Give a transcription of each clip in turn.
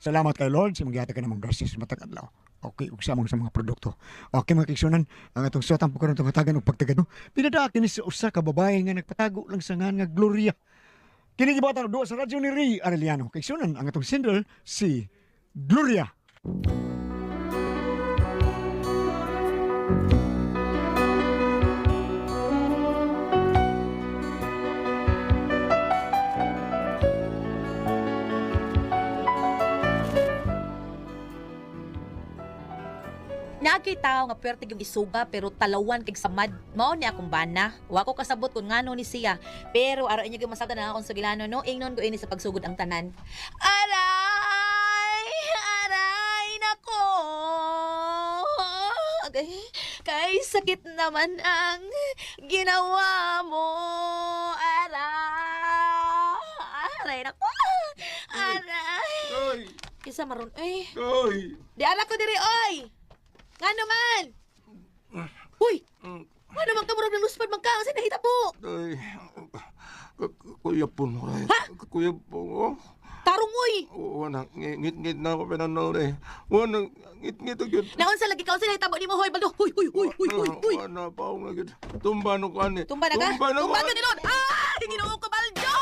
Salamat kay Lord sa magyatag ka namang grasya sa matag adlaw. Okay, ug sa among sa mga produkto. Okay mga kaigsunan, ang atong suwatang po karon tungatagan og pagtagad no. Pinadaa kini sa usa ka babae nga nagpatago lang sa ngan nga Gloria. Kini gibuhatan og duwa sa radyo ni Ray Arellano. Kaigsunan, ang atong sender si Gloria. Naagay tao nga puwerte yung isuga pero talawan kag samad. Mao ni akong bana. Wa ko kasabot kung ngano ni siya. Pero araw inyo gyud masabtan na akong sugilano no. Ingnon ko ini sa pagsugod ang tanan. Aray! Aray nako! Kay, kay sakit naman ang ginawa mo. Aray! Aray nako! Aray! Ay! Isa maron eh. Ay! Di ara ko diri oy. Ngano man? Uy! Ngano man ka murag naluspad man ka sa nahitabo? Ay! Kuya po no, ay. Kuya po, oh. Tarong uy. Wala, ngit-ngit na ako pinanood eh. Wala, ngit-ngit agad. Naunsa lagi ka unsa nahitabo nimo hoy Baldo? Huy huy huy huy huy huy. Wala pa ako agad. Tumba no ko ani. Tumba na ka? Tumba na ko. Tumba ka nilon. Ay, Ginoo ko Baldo.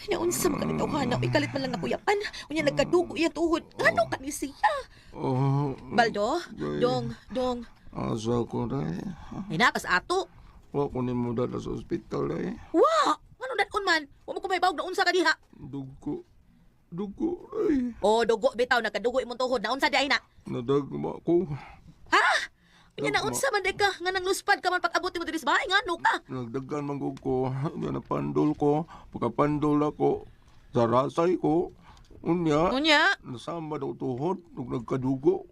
Naunsa man ka tawhana, uy kalit man lang na kuyapan. Unya nagkadugo iya tuhod. Ngano ka ni siya? Oh, Baldo, Ay. dong, dong. Asa ko na eh. Hinakas ato. Wa ko ni mo dala sa ospital eh. Wa! Ngano daton man? Wa mo ko may bawog naunsa ka diha. Dugo. Dugo ay. O dugo bitaw nagkadugo imong tuhod. Naunsa di ay na? Nadagma ko. Ha? Unya naunsa man di ka nga nang luspad ka man pag-abot nimo diri sa bahay ngano ka? Nagdagan man ko ko. Nga napandol ko. Pagkapandol ako. Sa rasay ko. Unya. Unya, Nasama daw tuhod ug nagkadugo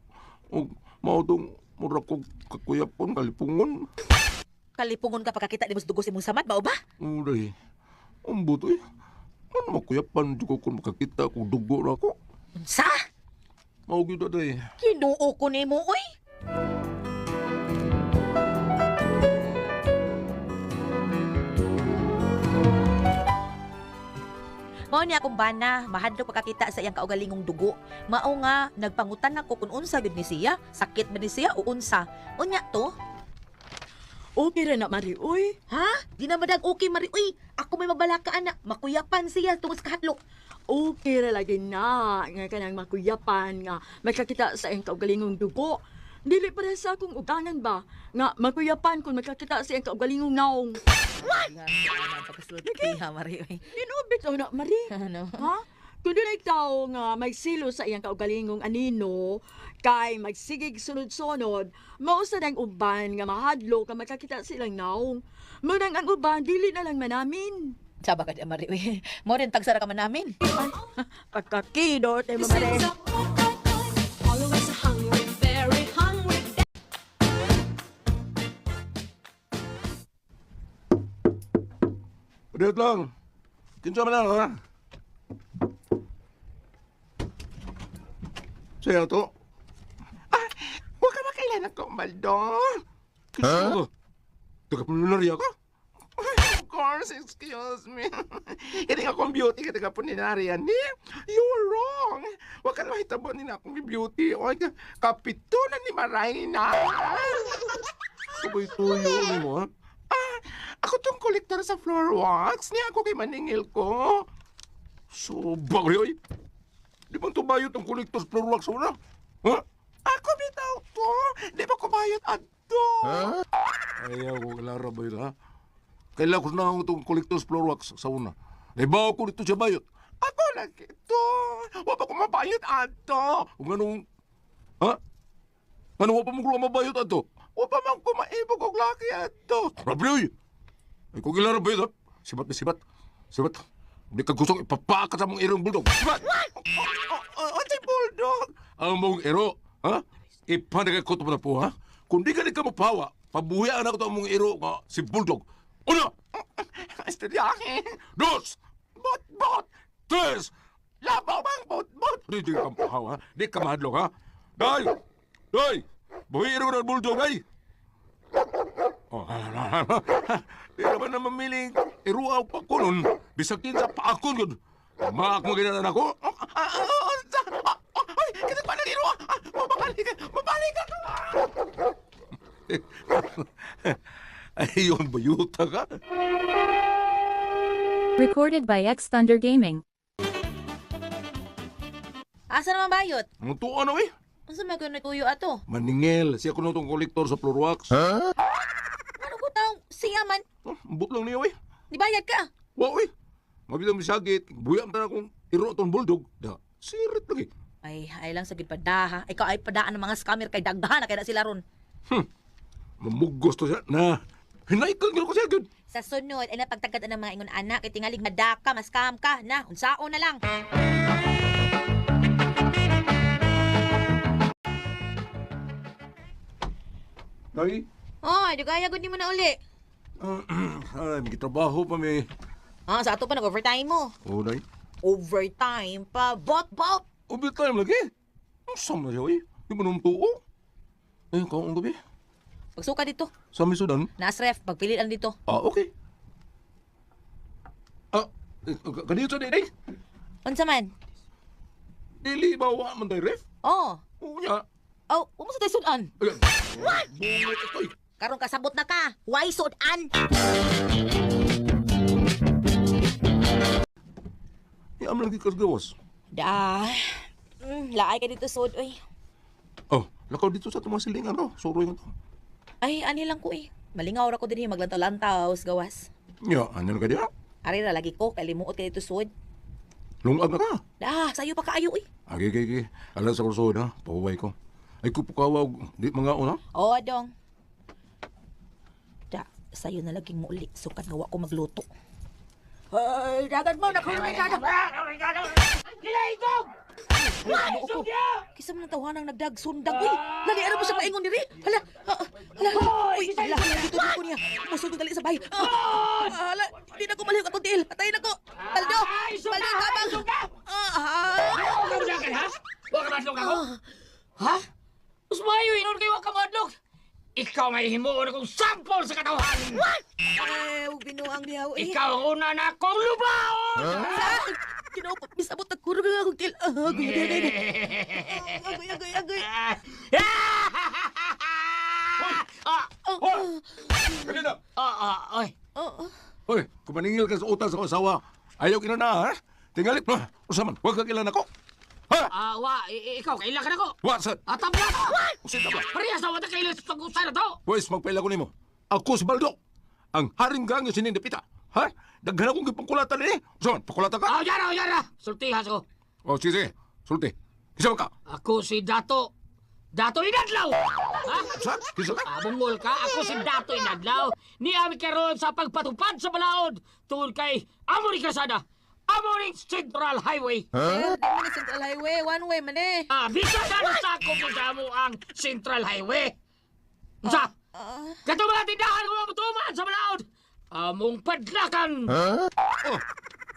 ug mao tong mura kog kakuyapon kalipungon. Kalipungon ka pagkakita nimo sa dugo sa imong samad mao ba? Uray, ambot oy, ano makuyapan jud ko kung makakita kog dugo ra ko. Unsa? Mao gyud day. Ginoo ko nimo oy. Mao ni akong bana, mahadlok pagkakita sa iyang kaugalingong dugo. Mao nga nagpangutan ako kung unsa gyud ni siya, sakit ba ni siya o unsa. Unya to, Okay ra na, Mari, uy. Ha? Di na madag okay mari uy. Ako may mabalaka ana, makuyapan siya tungod sa kahadlok. Okay ra lagi na. Nga kanang makuyapan nga makakita sa iyang kaugalingong dugo. Dili pa rin sa akong uganan ba nga makuyapan kung makakita sa iyang kaugalingong naong. Pagkasulti ha mari uy. Ginubit o na, Mari. Ano? Ha? Kung doon tao nga may silo sa iyang kaugalingong anino, kay magsigig sunod-sunod, mausa ng uban nga mahadlo ka makakita silang naong. Munang ang uban, dili na lang manamin. Saba ka di mari uy. Mo rin tagsara ka man namin. Pagkakidot, eh, mamare. Always hungry, very hungry. Riyot lang. Kinsa man lang ha? Sa'yo to. Ah, huwag ka makailan ako, Baldo. Kinsa ka? Taga-pulinarya ka? Of course, excuse me. Hindi akong beauty, kita ka pulinarya ni. You're wrong. Huwag ka na mahitabo ni na akong beauty. O, kapitunan ni Marayna. Sabay tuyo ni mo, ha? Ah, ako tong kolektor sa floor wax. Niya ako kay maningil ko. So, bagay, oy. Di ba tubayot ang kolektor sa floor wax una? Ha? Ako bitaw to. Di ba kubayot adto? Ha? Ayaw ko kalara ba yun, ha? Kailan ko na itong kolektor sa floor wax sa una. Di ba ako dito sa bayot? Ako lagi to. Wa pa ko mabayot adto. Kung anong... Ha? Ano wa pa mo ko mabayot adto? Wa pa man ko maibog og laki adto. Grabe oy. Ay kung ilara ba yun, ha? Sibat na sibat. Sibat. Hindi ka gustong ipapakat sa mong irong bulldog. Sibat! Unsay bulldog? Ang mong iro, ha? Ipanagay ko ito na po, ha? Kung di ka di ka mapawa, pabuhian ako ito ang mong iro nga si bulldog. Una! Estudiyahe! Dos! Bot, bot! Tres! Labaw bang bot, bot! Di, di ka mapahawa, ha? Di ka mahadlok, ha? Day! Day! Buhi iro ng bulldog, ay! Oh, di naman na mamiling iruaw pa ko nun. Bisag kinsa pa ako yun. Maak mo ginanan ako. Ay, kita pa na dito. Mabalik, mabalik ako. Ayun, bayuta ka. Recorded by X Thunder Gaming. Asa naman bayot? Ang tuwa na eh. Unsa may kuno tuyo ato? Maningil. Siya kuno tong kolektor sa Florwax. Ano ko taong siya man? Oh, ambot lang niya eh. Nibayad ka. Wa eh. Mabitang misagit. Buya man akong iro tong bulldog. Da, sirit lagi. Ay, ay lang sa gid pada ha. Ikaw ay padaan ng mga scammer kay daghan na kay na sila ron. Mamugos to siya. Na, hinaikal nga ko siya gyud. Sa sunod ay napagtagad ang mga ingon anak kay tingalig madaka, mascam ka na, unsaon na lang. Ay, Oy, di kaya gud nimo na uli. ay, may trabaho pa may. Ah, sa ato pa nag-overtime mo. Oh, day. Overtime pa, bot bot. Overtime lagi. Ang sama siya eh. Di ba nung tuo? Eh, kaong gabi. Pagsuka dito. Sa may sudan. Naas ref, pagpili lang dito. Ah, okay. Ah, eh, kanito sa day. Unsa man? Dili ba wa man day ref? Oh. Oo niya. Oh, wa mo sa tayo sudan. What? Bungot ito eh. Karon kasabot na ka. Why sudan? Di am lang di kasgawas. Da. Laay ka dito sud oy. Oh, lakaw dito sa itong mga silingan no. Suroy nga to. Ay, ani lang ko eh. Malingaw ra ko dinhi maglantaw-lantaw sa gawas. Ya, ano ka diya? Ari ra lagi ko kay limuot ka dito sud. Lungag na ka. Da, sayo pa kaayo eh. Agi, agi, agi. Alam sa kurso na, pahuway ko. Ay kupukaw, di mga una. Oo, dong. Da, sayo na laging muuli. Sukat nga wa ko magluto. Ay, dagat mo, nakuha dagat. Kisa man ang tawanang nagdagsundag, uy. Lagi, ano mo siya paingon diri? Hala, ah, ah, hala, uy, hala, hala, dito, dito niya. Musod ko dali sa bahay. Ah, ah, hala, hindi na ko malihok atong tiil. Patayin ako. Baldo, Baldo, tabang. Ah, ah. Wa ka madlok ako? Ha? Mas maayo inon kayo wa ka madlok. Ikaw may himuon akong sampol sa katawan. Ay, huwag binuang niya, uy. Ikaw ang una na akong lubaon. Saan? Ginoo ko, misabot ang kurog ang akong tiil. Ah, agoy, agoy, agoy. Agoy, agoy, agoy. Ah, Ah, ah, Kanina! ah, ah, oy. ah, ah. Hoy, kumaningil ka sa utang sa asawa. Ayaw kina na, ha? Tingali, ha? Usaman, huwag ka kilan ako. Ha? Ah, wa, ikaw kailan ka na ko. Wa, sa... Ah, tabla ko. Usita ba? Parehas na wa ta kailan sa pag-usay na to. Pwes, magpaila ko nimo. Ako si Baldo. Ang haring ganyo sinindapita. Ha? Daghan akong gipangkulatan eh. Usaman, pakulatan ka? Ah, yara, yara. Sultihas ko. Oh, sige, sige. Sulti. Kisa ba ka? Ako si Dato. Dato Inadlaw. Ha? Sa? Kisa ka? Ah, bungol ka, ako si Dato Inadlaw. Niami karon sa pagpatupad sa balaod tungod kay amo ni Krasada, amo ni Central Highway. Sir, di man ni Central Highway. One way man eh. Ah, bisa na sakop mo sa amo ang Central Highway. Unsa? Ah, Kato mga tindahan ko mga sa balaod. Among padlakan. Oh,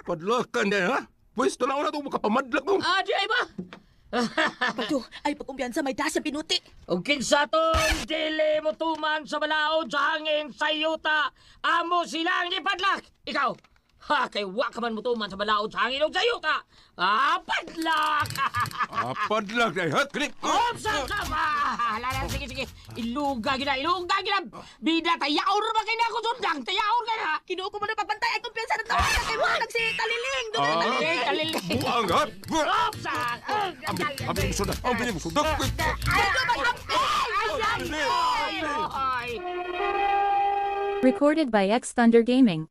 padlakan din, ha? Pwes, tanaw na ito, makapamadlak mo. Ah, di ay ba? Baldo, ay pagkumpiyansa, may das ang pinuti. Ug kinsa tong dili mo tuman sa balaod sa hangin sa yuta, amo silang ipadlak. Ikaw, ha, kay wa ka man mo tuman sa balaod sa hangin ug sa yuta. Ah, padlak. Ah, padlak dahil, ha? Kini. Opsa sama. Lala, sige sige. Iluga gina, iluga gina. Bida tayaor ba kay na ako sundang? Tayaor ka na. Kinuo ko mo na pagbantay ay kumpiyansa ng tawanan kay mo nagsi taliling. Doon na Ah. taliling. Eh, kalilig. Buang, ha? Buang. Opsa. Ambil mo sudah, ambil mo sudah. Baldo, mag-ampil! Ay, ay. Recorded by X Thunder Gaming.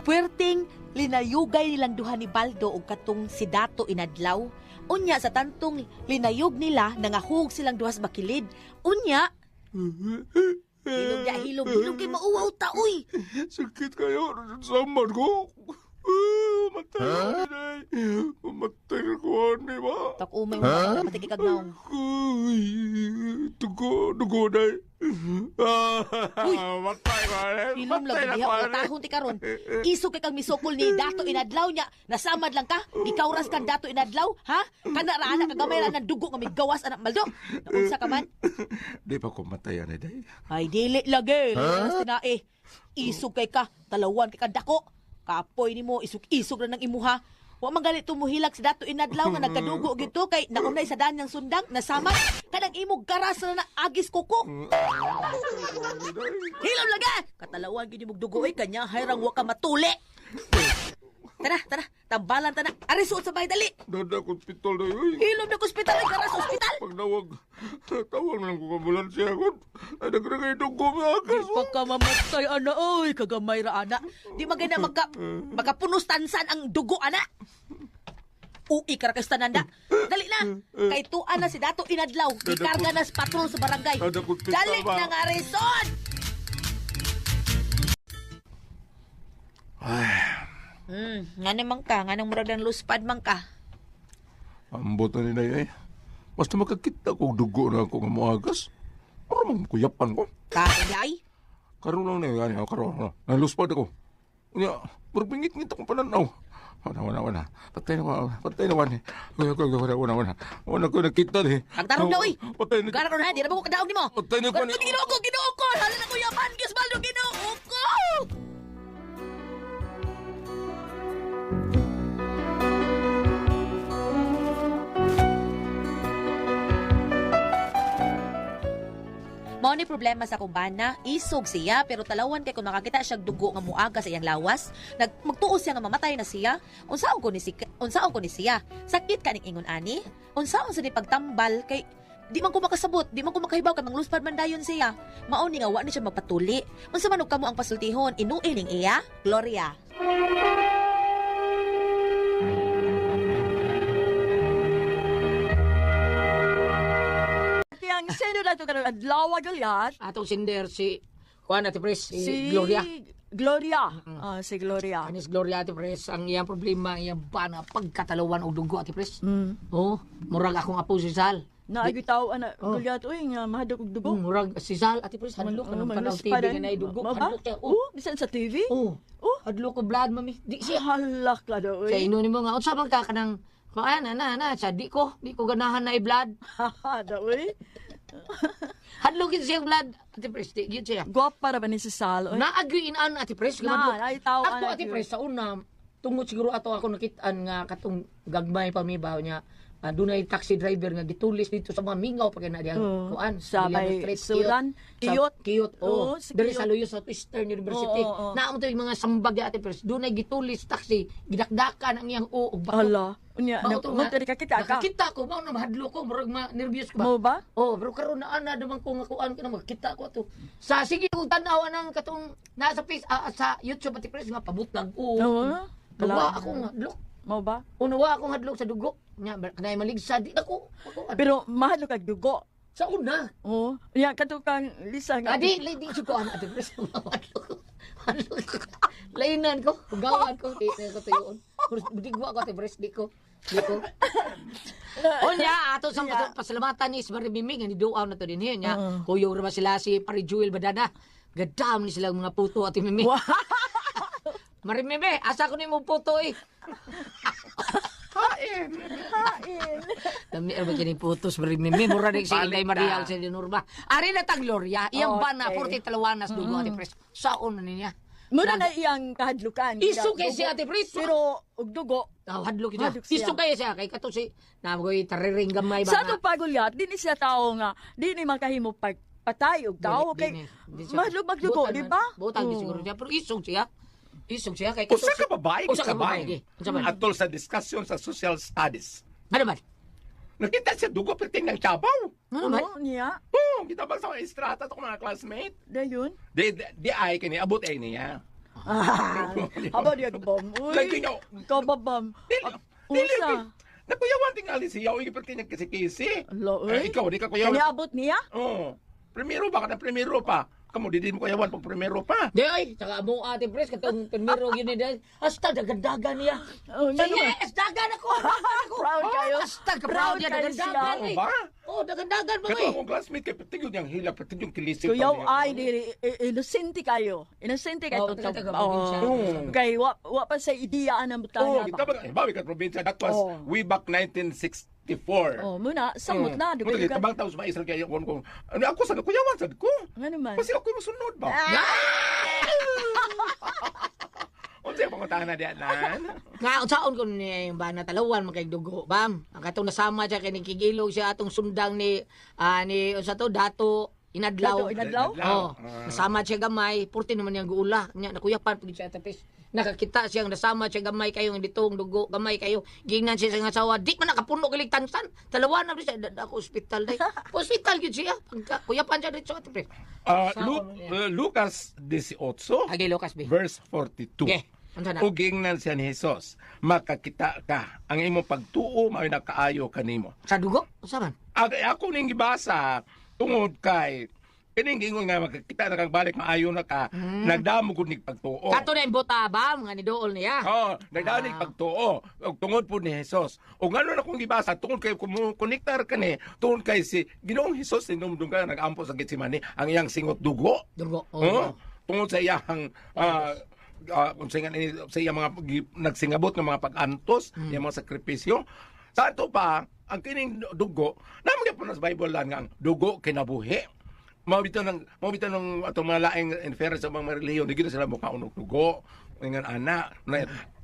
Puwerteng linayugay nilang duha ni Baldo og katong si Dato inadlaw. Unya sa tantong linayog nila nangahug silang duha sa bakilid. Unya hilom ya hilom hilom kay mauwaw ta uy. Sakit kayo, saman ko. Mamatay ko, day. Mamatay ko, ani ba? Tak umay mo huh? Matay kag naong. Uy, dugo, dugo, day. Uy. Matay ko, ani. Hilom lang Matay na diha ko, ko ani. tahon ti karon. Isog kay kang misukol ni Dato Inadlaw nya. Nasamad lang ka. Gikawras kang Dato Inadlaw, ha? Kana ra ana kagamay ra ng dugo nga migawas anak Maldo. Naunsa ka man? Di pa ko matay, ani, day. Ay dili lagi. Huh? Tinae. Isog kay ka, talawan kay ka dako. Kapoy nimo isog-isog ra nang imuha. Wa man gani tumuhilak si Dato Inadlaw nga nagkadugo gito kay naunay sa danyang sundang nasamad kanang imong garas na agis kuko. Hilom lagi! Katalawan gid imong dugo oy kanya hayrang wa ka matuli. Tara, tara, tambalan tana. Ari suot sa bahay dali. Dada ko hospital, day. Uy. Hilom na ko ospital, ay garas ospital. Pag nawag, tawag na lang ko ambulansya ko. Ay, nagragay dugo mo akas. Pagka mamatay, ana, oy, kagamay ra, ana. Di maganda makapunos tansan ang dugo, ana. Ui, karakas tananda. Dali na. Kay tuan na si Dato Inadlaw. Gikarga na sa patrol sa barangay. Dali na nga, Rezon! Nga naman ka, nga nang murag ng luspad man ka. Ambot na nila eh. Basta makakita ko dugo na ako nga moagas. Para mangkuyapan ko. Kain ay? Karon lang na yun, karon na. Naluspad ako. Unya, murag bingit-ngit akong pananaw. Wala, wala, wala. Patay na, wala. Patay na, wala. Wala, wala, wala, wala, wala. Wala ko nakita ni. Pagtarong na, uy! Patay na. Gara ko na, di na ba ko kadaog nimo? Patay na ko ni. Ginoo ko, ginoo ko! Hala na ko yaman, Gisbaldo, ginoo ko! Mao ni problema sa akong bana, isog siya pero talawan kay kung makakita siya dugo nga muaga sa iyang lawas, magtuo siya nga mamatay na siya. Unsaon ko ni si unsaon ko ni siya? Sakit ka ning ingon ani? Unsaon sa ni pagtambal kay di man ko makasabot, di man ko makahibaw kay mangluspad man dayon siya. Mao ni nga wa ni siya magpatuli. Unsa man og kamo ang pasultihon, inuin ning iya? Gloria. Ang sino na ito karon adlaw Goliath? Atong sinder si Juan Ate Pres, si Gloria. Gloria. Ah, si Gloria. Anis Gloria Ate Pres, ang iyang problema, ang iyang bana, pagkatalawan og dugo Ate Pres. Oh, murag akong apo si Sal. Naagi tao ana Goliath uy nga mahadlok og dugo. Murag si Sal Ate Pres, hadlok kanang panaw TV nga naay dugo, Mao ba? hadlok siya. Oh, bisan sa TV? Oh. Oh. Hadlok ko blood mami. Di siya. Halak ka daw Sa uy. ino nimo nga unsa man ka kanang kuan na na sa di ko ganahan na i-blood. Haha daw uy. Hadlok gid siya blood Ate Pres, di gyud siya. Gwapa ra ba ni si Sal uy? Naagyo inaan Ate Pres, Na, gamadlok. ay tao Ako ana Ate gyud. Pres sa una tungod siguro ato ako nakitaan nga katong gagmay pa mi ba niya. Dunay taxi driver nga gitulis dito sa mga mingaw pa kay na diyang Oo. kuan Sa Villano may Street, Sudan, Kiyot. Kiyot. Sa Kiyot, Oo, oh. sa Diri Kiyot. sa Luyo sa Eastern University. Oo, oo, oo. Naa mo to yung mga sambag ya Ate Pres. Dunay gitulis taxi, gidakdakan ang iyang o ug bato. Hala. Unya, Mao na, to mo nga, diri ka kita ka. Nakakita ko mao na mahadlo ko, murag ma nervyos ko ba. Mo ba? Oh, pero karon na ana naman ko nga kuan ka na makita ko ato. Sa sige kong tan-aw nang katong nasa face sa YouTube Ate Pres nga pabutlag ko. Oo. Nawa ako nga hadlok. Mo ba? Unawa akong hadlok sa dugo. Nya kanay maligsa di ako. Ako Pero mahadlok kag dugo. sa una. Oo. Unya kadto kang Lisa nga. Adi, di jud ko ana Ate Pres. Hadlok. Hadlok. Lainan ko, gawan ko, di na ko tuyoon. Pero di ko ako Ate Pres, di ko. Di ko. Unya, ato sa pasalamatan ni Ismar Miming, nga niduaw na to din hiya niya. Kuyo ra ba sila si Pare Jewel Badana. Gadam ni sila mga puto Ate Mimi. Wow. Marimime, asa ko nimo puto eh. Hain. Hain. Dami ra ba kini putos Marimime, mura ni si Inday Maria sa Norma. Ari na ta Gloria, iyang bana 42 nas dugo Ate Pres. Saon na niya. Muna na iyang kahadlukan. Isu kay siya Ate Pres. Pero og dugo. Ah, hadlok siya. Hadlok siya. Isu kay siya kay kato si namoy tariring gamay ba. Sa atong pagulyat, di ni siya tao nga, di ni makahimo pagpatay og tao kay mahadlok magdugo, di ba? Butang Oo. siguro siya pero isog siya. Isog siya kay Usa ka babae, Usa ka babae. babae. Unsa man? Atol sa discussion sa social studies. Ano man? Nakita siya dugo perting ng tsabaw. Ano man? Oo, niya. Oh, kita ba sa mga estrata sa mga classmate? Dayon. Di ay kini abot ay niya. Ah, haba diya bom. Uy. Lagi nga. Kababam. Dili, dili. Usa. Nakuyawan tingali siya uy perting ng kisi-kisi. Ala, uy. Eh, ikaw di ka kuyawan. Kanya abot niya? Oh. Primero ba ka na primero pa? Kamo di mo kuyawan pag primero pa. Di ay, saka mo ate pres katong primero yun ni dahil. Hasta dagandagan niya. Oh, Sa ngano man? yes, dagan ako. Dagan ako. Proud kayo. Hasta ka Proud proud niya kayo dagandagan. siya. Eh. Oh, ba? Oh, dagandagan ba Kato eh. akong classmate kay pati yun yung hila, pati yung kilisip. Kuyaw ay dili inosente kayo. Inosente kayo. Oh, taga- taga probinsya. Oo. Kay wa pa sa ideya ang Oh, butanga kita ba. ba? Eh, bawi ka probinsya. That was Oh. way back 1964. Oh, muna samot na Muna, dugo. tabang taos maisal kaya ako kung ano ako sa kuyawan sad ko. Ngano man? Kasi ako musunod ba? Unsa pangutana diyan nan? Nga unsaon ko ni yung bana talawan man kay dugo bam. Ang katong nasama siya kay nikigilog siya atong sundang ni ni unsa to Dato Inadlaw. Dato Inadlaw? Oh, Ah. nasama siya gamay, purti naman niyang guula. Nya nakuyapan pud siya tapis. Nakakita siya nga nasama siya gamay kayo ng ditong dugo, gamay kayo. Gingnan siya sa nga asawa, di man nakapuno kilig tansan. Talawan na siya dada ako ospital day. Ospital gyud siya. Pagka kuyapan siya dito tapis. Lucas 18 Age Lucas B. verse 42. Okay. Unsa na? Ug giingnan siya ni Jesus, makakita ka ang imong pagtuo mao'y nakaayo kanimo. Sa dugo? Unsa man? Ako ning gibasa tungod kay kining giingon nga makakita na kang balik maayo na ka, nagdamo gud nig pagtuo. Kato na imbota bam nga ni dool niya. Oh, nagdamo nig pagtuo og tungod po ni Jesus. Ug ngano na kong gibasa tungod kay kumonektar kani tungod kay si Ginoong Hesus sinumdum ka nagampo sa Getsemane ang iyang singot dugo. Dugo. Oh, tungod sa iyang kung sa sa iyang mga nagsingabot ng mga pag-antos, iyang mga sakripisyo. Sa ato pa, ang kining dugo, naman gyapon na sa Bible lang nga ang dugo kinabuhi. Mao bitaw ng atong mga laing inference sa mga relihiyon, di gid sila mukaon og dugo. Ingan ana.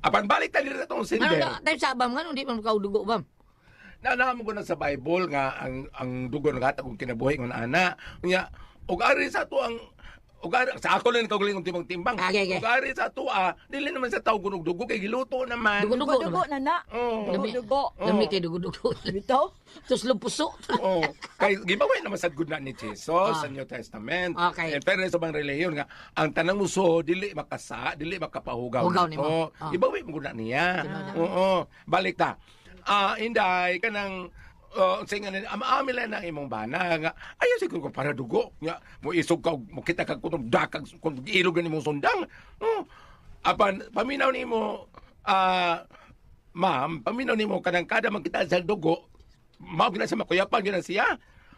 Apan balik ta diri sa atong Ano sinder. na, tayo sa bam ngano di man ka dugo bam. Nalaman ko na sa Bible nga ang dugo naghatag og kinabuhi ngon ana. Unya ug ari sa ato ang ug ari sa ako lang kaugalingon timbang-timbang. Okay, okay. Ug ari sa ato dili naman sa tawag og dugo kay giluto naman. Dugo-dugo Dugo naman. na na. Oh. Dugo-dugo. Oh. Lami kay dugo-dugo. Bitaw? Tuslo puso. Oh, kay gibaway naman sad gud na ni Jesus sa New Testament. Okay. In fairness sa bang relihiyon nga ang tanang muso dili makasa, dili makapahugaw. Hugaw nimo. Oo, Ah. Ibawi mo gud na niya. Oo, balik ta. Inday kanang sa nga ama lang ang imong bana nga ayaw siguro ko para dugo nga mo isog ka og mo kita kag kutob dakag kung ilog ni imong sundang. Oh. Apan paminaw nimo ma'am, paminaw nimo kanang kada magkita sa dugo, mao gina siya makuyapan gina siya.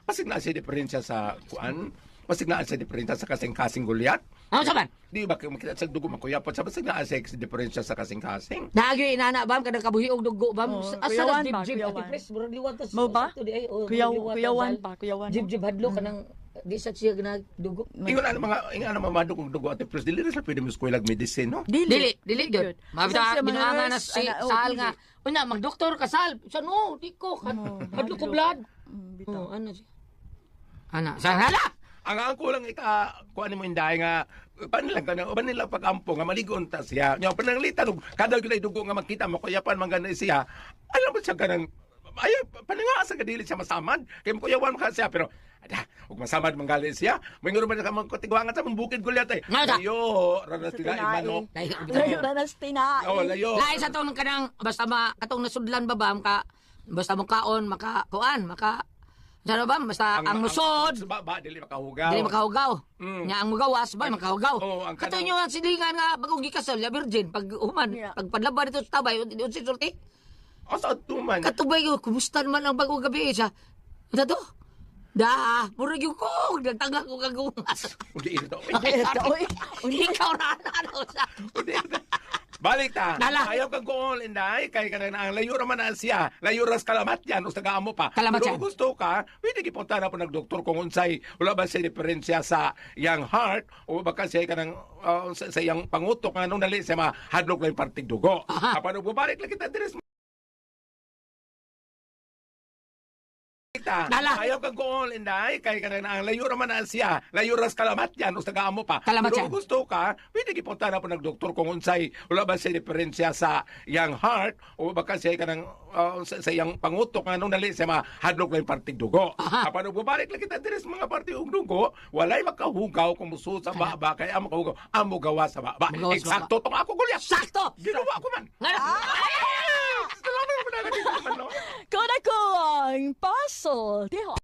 Pasig na siya diferensya sa kuan, pasig na siya diferensya sa kasing-kasing gulyat. Ano sa man? Di ba kung makita sa dugo makuyapan siya, pasig na siya diferensya sa kasing-kasing. Naagi inana bam kadang kabuhi og dugo bam. Oh, Asa kuyawan na ba, jib jib kuyawan. ati pres murag liwat tas. Mo ba? Ato di ay, oh, Kuyaw, murag liwat kuyawan tas. pa, kuyawan. Jib jib hadlo kanang di sa siya gina dugo. Ingon ano mga ingon ano mga madugog dugo ate pres dili ra sila pwede mo eskwela medicine no. Dili, dili gyud. Mabita Mabita binuangan na si oh, sal nga. Unya magdoktor ka sal. Sa no, di ko. Hadlo ko blood. Bitaw. Oh, ano siya? Ana, sa hala. Ang ako lang ika kuan nimo inday nga panila ka panila pagampo nga maligon ta siya. Nya pananglitan og kada gyud ay dugo nga makita mo kuyapan man gani siya. Alam mo siya kanang ay paninga sa kadili siya masamad kay mukuyawan ka siya pero ada ug masamad man gali siya. Moingon man ka magkatigwangan sa mong bukid gulyat ay. Nga, ta. Layo ranas Sa tinae tinae. manok. Layo, Layo na nas tinae. Oh, layo. Lain sa tong kanang basta ma katong nasudlan ba bam ka basta mo kaon maka kuan maka ano ba basta ang, musod Sa baba dili makahugaw. dili makahugaw. Mm. Nya ang mugawas ba makahugaw. Oo, ang Kato kanang- inyo ang silingan nga bagong gikasal ya virgin pag human Yeah. pag padlaba dito sa tabay unsi sulti. O sa tuman. Katubay ko kumusta man ang bagong gabi siya. Ano to? Da, murag yung ko, nagtanga ko kagungas. Udi ito. Oy, Ikaw na ano sa. Udi ito. Balik ta. Dala. Ayaw kang gool, inday. Kay ka na ang layo raman na siya. Layo ras kalamat yan. O taga mo pa. Kalamatyan. Pero kung gusto ka, pwede gipunta na po nagdoktor kung unsay wala ba siya diferensya sa iyang heart o baka siya ka ng, sa iyang pangutok nga nung dali siya mahadlok lang yung parting dugo. Aha. Apan bumalik lang kita diri sa Ta. Dala. Ayaw kang gool, inday. Kay ka na ang layo raman na siya. Layo ras kalamat yan. O taga mo pa. Kalamatyan. Pero kung gusto ka, pwede gipunta na po nagdoktor kung unsay wala ba siya diferensya sa iyang heart o baka siya ka ng, sa iyang pangutok nga nung dali siya mahadlok lang yung parting dugo. Aha. Apan bumalik lang kita diri sa mga parting og dugo, walay makahugaw kung musuot sa baba kay ang makahugaw ang mugawa sa baba. Mugawa sa baba. Eksakto tong ako gulya. Sakto. Ginawa ko man. Nga na. Salamat ko na man no. Kuna ko ang puzzle. Diho.